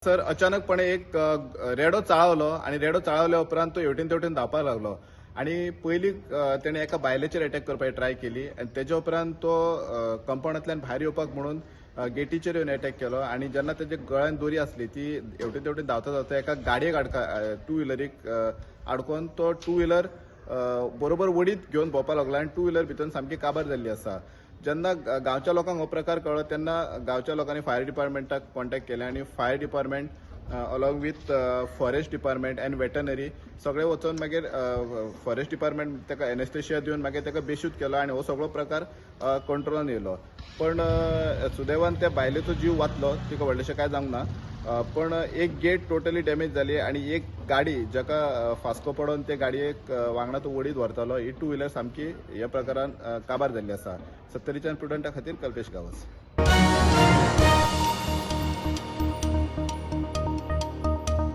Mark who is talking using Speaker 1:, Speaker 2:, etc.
Speaker 1: Sir, अचानकपणे एक रेडो चाळवलो आनी रेडो चाळवल्या उपरांत तो हेवटेन तेवटेन धांवपाक लागलो आनी पयलीं तेणें एका बायलेचेर एटॅक करपाची ट्राय केली आनी तेच्या उपरांत तो कंपाउंडांतल्यान भायर येवपाक म्हणून गेटीचेर येवन एटॅक केलो आनी जेन्ना तेच्या गळ्यान दोरी आसली ती हेवटेन तेवटेन धांवता धांवता एका गाडयेक टू व्हिलरीक आडकोन तो टू व्हिलर बरोबर वडीत घेवन भोंवपाक लागलो आनी टू व्हिलर भितर सामकी काबार जाल्ली आसा. जेन्ना गांवच्या लोकांक हो प्रकार कळ्ळो तेन्ना गांवच्या लोकांनी फायर डिपार्टमेंटाक कॉन्टेक्ट केले आनी fire department along with forest department and veterinary सगळे वचून मागीर फॉरेस्ट डिपार्टमेंट ताका एनेस्थेशिया दिवन मागीर ताका बेशूद केलो आनी हो सगळो प्रकार कंट्रोलान येयलो. पण सुदैवान त्या बायलेचो जीव वाचलो, तिका व्हडलेशें कांय जावंक ना. पण एक गेट टोटली डॅमेज जाली आनी एक गाडी जाका फास्को पडोन ते गाडयेक वांगडा तो वडीत व्हरतालो, ही टू व्हिलर सामकी ह्या प्रकारान काबार जाल्ली आसा. सत्तरीच्यान प्रुडंटा खातीर कल्पेश गांवस.